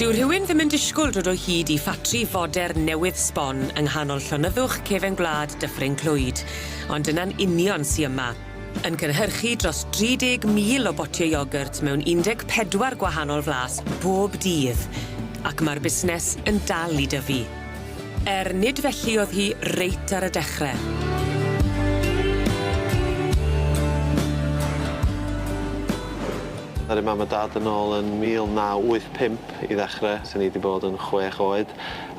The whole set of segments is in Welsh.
Dyw rhywun ddim yn disgwl dod o hyd i ffatri fodern newydd sbon yng nghanol llonyddwch cefen gwlad Dyffryn Clwyd, ond dyna'n union sy yma. Yn cynhyrchu dros 30,000 o botiau iogyrt mewn 14 gwahanol flas bob dydd, ac mae'r busnes yn dal i dyfu. Er nid felly o'dd hi reit ar y dechre. Ddaru mam a dad yn ôl yn 1985 i ddechre, swn i 'di bod yn chwech oed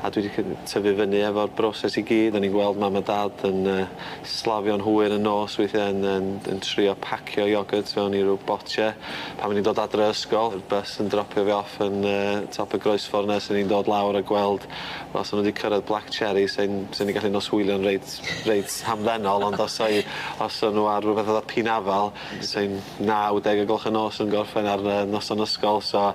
a dwi 'di tyfu fyny efo'r broses i gyd. O'n i'n gweld mam a dad yn yy slafio'n hwyr yn nos weithie yn yn yn trio pacio iogyrt fewn i ryw botie. Pan o'n i'n dod adre o ysgol, y bys yn dropio fi off yn yy top y groesffor 'na swn i'n dod lawr a gweld wel sa nw 'di cyrraedd Black Cherry sai'n swn i'n gallu noswylio'n reit reit hamddenol ond os ai os o'n nw ar rwbeth fatha pinafal sai'n 9 10 o gloch y nos yn gorffen ar yy noson ysgol so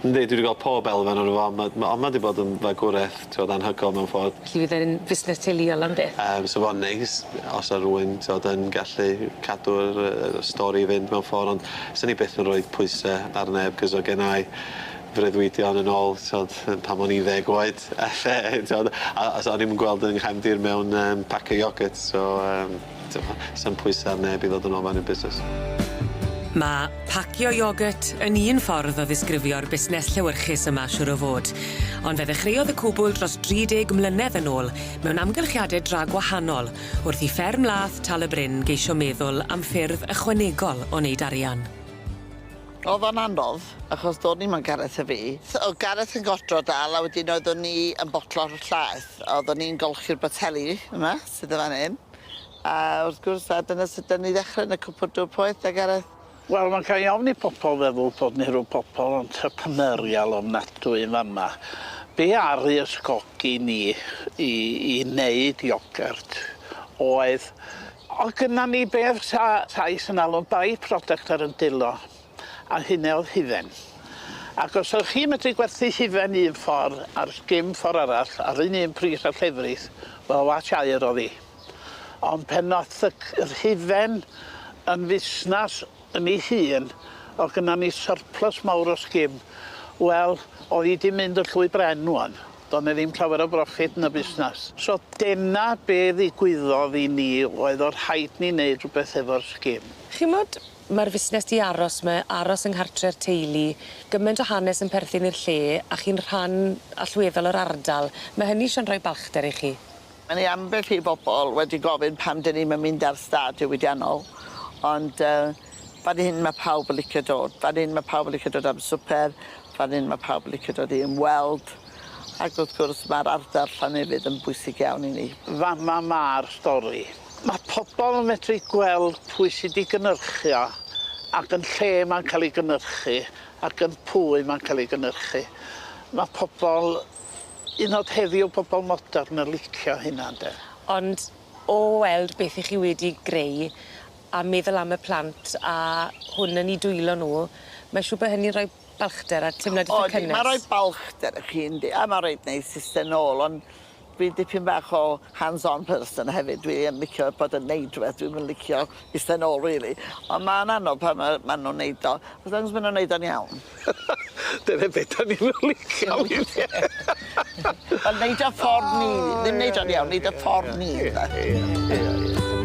yndi dwi 'di gweld pob elfen ono fo ma' ma' on' ma' 'di bod yn fagwreth t'wod anhygol mewn ffordd. Felly fydd e'n fusnes teuluol am byth? Yym sa fo'n neis os o' rywun t'wod yn gallu cadw'r yy stori i fynd mewn ffor ond swn i byth yn roid pwyse ar neb 'c'os o' gennai freuddwydion yn ôl t'wod yn pan o'n i'n ddeg oed elle t'wod a a so o'n i'm yn gweld 'yn nghefndir mewn yym pace iogyrt so yym t'mo' sa'm pwyse ar neb i ddod yn ôl mewn i'r busnes. Ma' pacio iogyrt yn un ffordd o ddisgrifio'r busnes llewyrchus yma siŵr o fod. Ond fe ddechreuodd y cwbwl dros dri deg mlynedd yn ôl mewn amgylchiade dra gwahanol wrth i fferm lath Tal y Bryn geisio meddwl am ffyrdd ychwanegol o wneud arian. O'dd o'n anodd achos do'n i'm yn Gareth a fi. O'dd Gareth yn godro dal a wedyn oeddwn i yn botlo'r llaeth a oeddwn i'n golchi'r boteli yma sydd yn fan 'yn. A wrth gwrs a dyna sut 'dyn ni ddechre yn y cwpwr dŵr poeth 'da Gareth. Wel ma'n ca'l 'i ofn i pobol feddwl bod ni rw bobol entrepreneurial ofnadwy yn fa' 'ma. Be' aru ysgogi ni i i neud iogyrt oedd O'dd gynna ni be' sa Sais yn alw'n by product ar 'yn dulo, a hynny o'dd hufen. Ac os o'ch chi'n medru gwerthu hufen un ffor a'r sgim ffor arall ar un un pris â llefrith, wel watch aur o'dd 'i. Ond pen nath y c- yr hufen yn fusnas yn ei hun, o'dd gynna ni surplus mawr o sgim, wel, o'dd 'i 'di mynd yn llwy bren ŵan. Do'dd 'ne ddim llawer o broffit yn y busnas. So dena be' ddigwyddodd i ni oedd o rhaid ni neud rwbeth efo'r sgim. Ch'mod ma'r fusnes 'di aros 'ma, aros yng nghartre'r teulu, gyment o hanes yn perthyn i'r lle, a chi'n rhan allweddol o'r ardal. Ma' hynny sîwr yn rhoi balchder i chi. Ma' 'ne ambell i bobol wedi gofyn pam 'dyn ni'm yn mynd ar stad diwydiannol ond yy fan hyn ma' pawb yn licio dod fan 'yn ma' pawb yn licio dod am swper fan 'yn ma' pawb yn licio dod i ymweld ac wrth gwrs ma'r ardal Llanefydd yn bwysig iawn i ni. Fama ma'r stori. Ma' pobol yn medru gweld pwy sy 'di gynyrchu o ac yn lle ma'n ca'l ei gynyrchu ac yn pwy ma'n ca'l ei gynyrchu. Ma' pobol Un odd heddiw pobol modern yn licio hynna ynde? Ond o weld beth 'ych chi wedi greu a meddwl am y plant a hwn yn 'u dwylo nw mae siŵr bo' hynny'n rhoi balchder a teimlad itha cynnes. Odi ma' roi balchder i chi yndi a ma' reit neis iste nôl on' Dwi'n dipyn bach o hands on person hefyd dwi yn licio bod yn neud rwbeth dwi'm yn licio iste nôl rili on' ma'n anodd pan ma' ma' nw'n neud o as long as ma' nw'n neud o'n iawn. Dyna be' 'dan ni'm yn licio weithie. Wel neud o ffordd ni, ddim neud o'n iawn, neud o ffordd ni ynde? Ie ie ie.